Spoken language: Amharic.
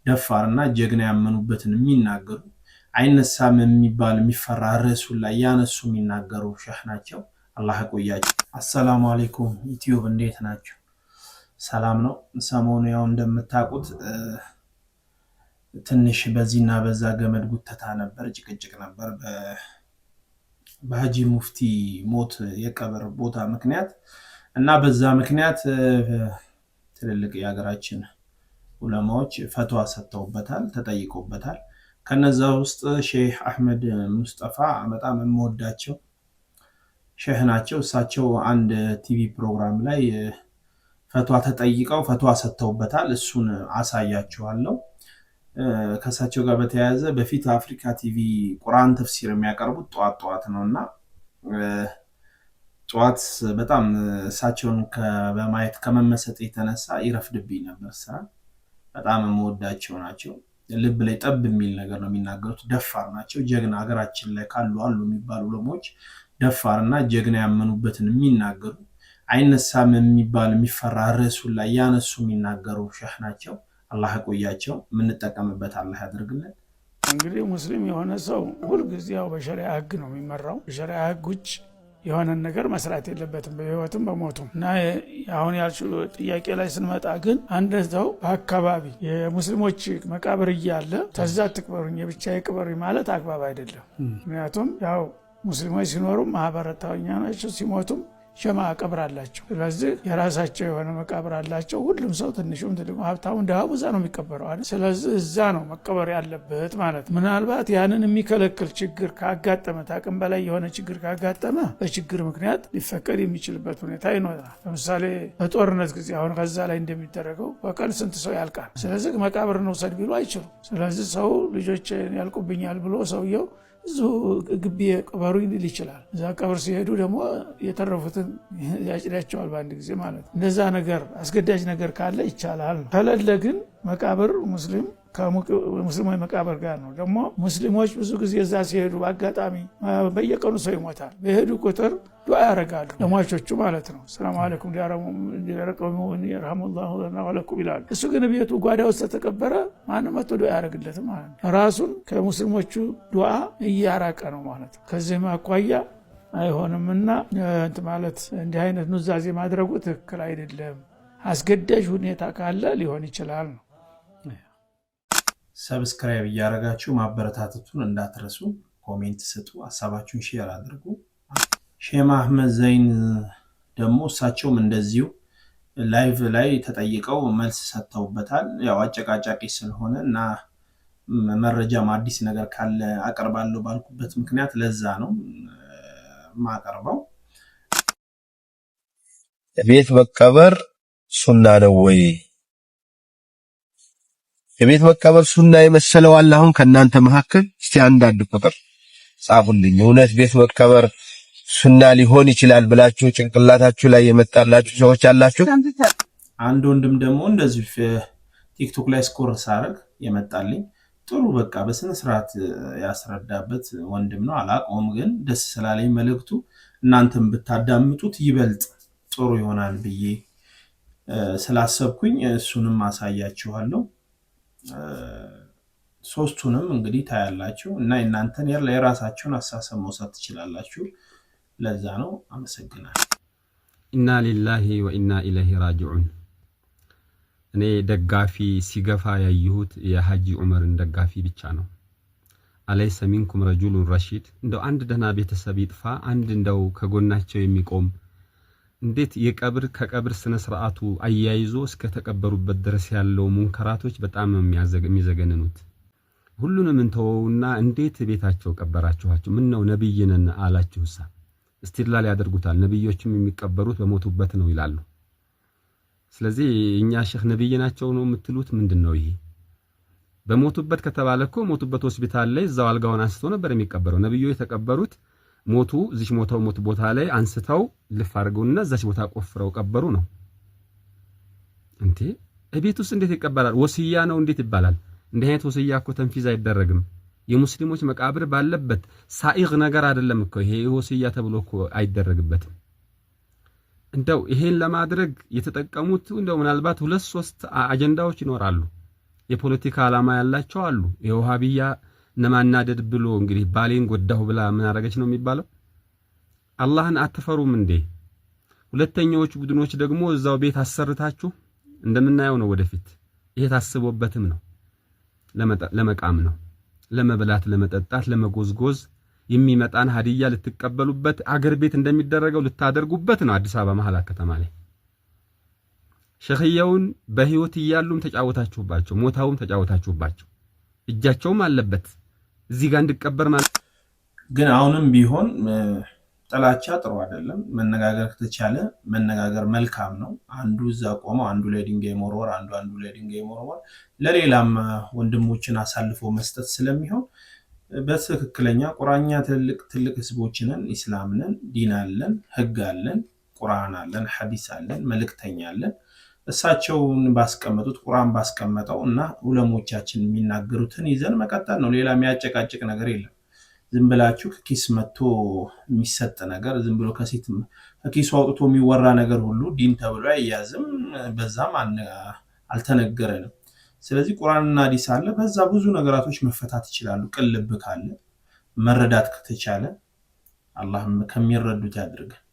ደፋርና ጀግና፣ ያመኑበትን የሚናገሩ፣ አይነሳም የሚባል የሚፈራ ርዕሱን ላይ ያነሱ የሚናገሩ ሸህ ናቸው። አላህ ያቆያቸው። አሰላሙ አሌይኩም ዩቲዩብ፣ እንዴት ናቸው? ሰላም ነው። ሰሞኑ ያው እንደምታውቁት ትንሽ በዚህና በዛ ገመድ ጉተታ ነበር፣ ጭቅጭቅ ነበር በሀጂ ሙፍቲ ሞት የቀብር ቦታ ምክንያት። እና በዛ ምክንያት ትልልቅ የሀገራችን ዑለማዎች ፈትዋ ሰጥተውበታል፣ ተጠይቆበታል። ከነዛ ውስጥ ሼህ አህመድ ሙስጠፋ በጣም የምወዳቸው ሼህ ናቸው። እሳቸው አንድ ቲቪ ፕሮግራም ላይ ፈትዋ ተጠይቀው ፈትዋ ሰጥተውበታል። እሱን አሳያችኋለሁ። ከእሳቸው ጋር በተያያዘ በፊት አፍሪካ ቲቪ ቁርአን ተፍሲር የሚያቀርቡት ጠዋት ጠዋት ነው። እና ጠዋት በጣም እሳቸውን በማየት ከመመሰጥ የተነሳ ይረፍድብኝ ነበር ስራ። በጣም የምወዳቸው ናቸው። ልብ ላይ ጠብ የሚል ነገር ነው የሚናገሩት። ደፋር ናቸው። ጀግና፣ ሀገራችን ላይ ካሉ አሉ የሚባሉ ዑለሞች ደፋር እና ጀግና፣ ያመኑበትን የሚናገሩ፣ አይነሳም የሚባል የሚፈራ ርዕሱን ላይ ያነሱ የሚናገሩ ሸህ ናቸው። አላህ ያቆያቸው። የምንጠቀምበት አላህ ያደርግልን። እንግዲህ ሙስሊም የሆነ ሰው ሁልጊዜ ያው በሸሪያ ህግ ነው የሚመራው። በሸሪያ ህግ ውጭ የሆነን ነገር መስራት የለበትም በህይወትም በሞቱም። እና አሁን ያልሽው ጥያቄ ላይ ስንመጣ ግን አንድ ሰው በአካባቢ የሙስሊሞች መቃብር እያለ ተዛ ትቅበሩኝ፣ የብቻ ቅበሩኝ ማለት አግባብ አይደለም። ምክንያቱም ያው ሙስሊሞች ሲኖሩም ማህበረታዊ ናቸው፣ ሲሞቱም ጀማ ቀብር አላቸው። ስለዚህ የራሳቸው የሆነ መቃብር አላቸው። ሁሉም ሰው ትንሹም ትልቁ፣ ሀብታሙ ድሃው እዛ ነው የሚቀበረው አይደል? ስለዚህ እዛ ነው መቀበር ያለበት ማለት ነው። ምናልባት ያንን የሚከለክል ችግር ካጋጠመ፣ ታቅም በላይ የሆነ ችግር ካጋጠመ በችግር ምክንያት ሊፈቀድ የሚችልበት ሁኔታ ይኖራል። ለምሳሌ በጦርነት ጊዜ አሁን ከዛ ላይ እንደሚደረገው በቀን ስንት ሰው ያልቃል። ስለዚህ መቃብር እንውሰድ ቢሉ አይችሉም። ስለዚህ ሰው ልጆች ያልቁብኛል ብሎ ሰውየው እዚሁ ግቢ ቅበሩ ሊል ይችላል። እዛ ቀብር ሲሄዱ ደግሞ የተረፉትን ያጭዳቸዋል በአንድ ጊዜ ማለት ነው። እንደዛ ነገር አስገዳጅ ነገር ካለ ይቻላል። ከሌለ ግን መቃብር ሙስሊም ከሙስሊሞች መቃብር ጋር ነው። ደግሞ ሙስሊሞች ብዙ ጊዜ እዛ ሲሄዱ በአጋጣሚ በየቀኑ ሰው ይሞታል። በሄዱ ቁጥር ዱዓ ያደርጋሉ ለሟቾቹ ማለት ነው። ሰላም አለይኩም የርሐሙላሁ ለና ወለኩም ይላሉ። እሱ ግን ቤቱ ጓዳ ውስጥ ተቀበረ፣ ማንም መጥቶ ዱዓ ያደርግለትም ማለት ነው። ራሱን ከሙስሊሞቹ ዱዓ እያራቀ ነው ማለት ነው። ከዚህም አኳያ አይሆንምና እንትን ማለት እንዲህ አይነት ኑዛዜ ማድረጉ ትክክል አይደለም። አስገዳጅ ሁኔታ ካለ ሊሆን ይችላል ነው። Subscribe እያደረጋችሁ ማበረታተቱን እንዳትረሱ። Comment ስጡ፣ ሀሳባችሁን share አድርጉ። ሼህ አህመድ ዘይን ደግሞ እሳቸውም እንደዚሁ live ላይ ተጠይቀው መልስ ሰጥተውበታል። ያው አጨቃጫቂ ስለሆነ እና መረጃም አዲስ ነገር ካለ አቀርባለሁ ባልኩበት ምክንያት ለዛ ነው ማቀርበው። ቤት መቀበር ሱና ነው ወይ? የቤት መቀበር ሱና የመሰለው አለ አሁን ከእናንተ መካከል? እስቲ አንዳንድ ቁጥር ጻፉልኝ። እውነት ቤት መቀበር ሱና ሊሆን ይችላል ብላችሁ ጭንቅላታችሁ ላይ የመጣላችሁ ሰዎች አላችሁ? አንድ ወንድም ደግሞ እንደዚሁ ቲክቶክ ላይ scroll ሳረግ የመጣልኝ ጥሩ በቃ በስነ ስርዓት ያስረዳበት ወንድም ነው። አላውቀውም፣ ግን ደስ ስላለኝ መልእክቱ እናንተም ብታዳምጡት ይበልጥ ጥሩ ይሆናል ብዬ ስላሰብኩኝ እሱንም አሳያችኋለሁ። ሶስቱንም እንግዲህ ታያላችሁ እና እናንተን የራሳችሁን አሳሰብ መውሰድ ትችላላችሁ። ለዛ ነው። አመሰግናለሁ። ኢና ሊላሂ ወኢና ኢለይሂ ራጂዑን። እኔ ደጋፊ ሲገፋ ያየሁት የሐጂ ዑመርን ደጋፊ ብቻ ነው። አለይሰ ሚንኩም ረጁሉን ረሺድ። እንደው አንድ ደህና ቤተሰብ ይጥፋ፣ አንድ እንደው ከጎናቸው የሚቆም፣ እንዴት የቀብር ከቀብር ስነ ስርዓቱ አያይዞ እስከ ተቀበሩበት ድረስ ያለው ሙንከራቶች በጣም ነው የሚዘገንኑት። ሁሉንም እንተወውና እንዴት ቤታቸው ቀበራችኋቸው? ምን ነው ነብይ ነን አላችሁሳ? እስቲድላል ያደርጉታል። ነብዮችም የሚቀበሩት በሞቱበት ነው ይላሉ። ስለዚህ እኛ ሼህ ነብይ ናቸው ነው የምትሉት? ምንድን ነው ይሄ? በሞቱበት ከተባለ እኮ ሞቱበት ሆስፒታል ላይ እዛው አልጋውን አንስቶ ነበር የሚቀበረው። ነብዩ የተቀበሩት ሞቱ እዚች ሞተው ሞት ቦታ ላይ አንስተው ልፍ አድርገውና እዛች ቦታ ቆፍረው ቀበሩ ነው። እንዴ፣ እቤት ውስጥ እንዴት ይቀበራል? ወስያ ነው እንዴት ይባላል? እንዲህ አይነት ወስያ እኮ ተንፊዝ አይደረግም። የሙስሊሞች መቃብር ባለበት ሳኢግ ነገር አይደለም እኮ ይሄ፣ ወስያ ተብሎ እኮ አይደረግበትም። እንደው ይሄን ለማድረግ የተጠቀሙት እንደው ምናልባት ሁለት ሶስት አጀንዳዎች ይኖራሉ። የፖለቲካ ዓላማ ያላቸው አሉ። የውሃብያ ነማናደድ ብሎ እንግዲህ ባሌን ጎዳሁ ብላ ምን አረገች ነው የሚባለው? አላህን አትፈሩም እንዴ? ሁለተኛዎቹ ቡድኖች ደግሞ እዛው ቤት አሰርታችሁ እንደምናየው ነው ወደፊት። ይሄ ታስቦበትም ነው፣ ለመቃም ነው፣ ለመብላት፣ ለመጠጣት፣ ለመጎዝጎዝ የሚመጣን ሀዲያ ልትቀበሉበት አገር ቤት እንደሚደረገው ልታደርጉበት ነው። አዲስ አበባ መሀል ከተማ ላይ ሸኽየውን በህይወት እያሉም ተጫወታችሁባቸው፣ ሞታውም ተጫወታችሁባቸው። እጃቸውም አለበት እዚህ ጋር እንድቀበር ማለት። ግን አሁንም ቢሆን ጥላቻ ጥሩ አይደለም። መነጋገር ከተቻለ መነጋገር መልካም ነው። አንዱ እዛ ቆመው አንዱ ላይ ድንጋይ መወርወር፣ አንዱ አንዱ ላይ ድንጋይ መወርወር ለሌላም ወንድሞችን አሳልፎ መስጠት ስለሚሆን በትክክለኛ ቁራኛ ትልቅ ትልቅ ህዝቦች ነን፣ ኢስላም ነን፣ ዲን አለን፣ ህግ አለን፣ ቁርአን አለን፣ ሐዲስ አለን፣ መልእክተኛ አለን። እሳቸውን ባስቀመጡት ቁርአን ባስቀመጠው እና ዑለሞቻችን የሚናገሩትን ይዘን መቀጠል ነው። ሌላ የሚያጨቃጭቅ ነገር የለም። ዝም ብላችሁ ከኪስ መጥቶ የሚሰጥ ነገር፣ ዝም ብሎ ከኪሱ አውጥቶ የሚወራ ነገር ሁሉ ዲን ተብሎ አይያዝም። በዛም አልተነገረንም። ስለዚህ ቁርአንና ሐዲስ አለ። በዛ ብዙ ነገራቶች መፈታት ይችላሉ። ቅን ልብ ካለ፣ መረዳት ከተቻለ፣ አላህም ከሚረዱት ያድርገን።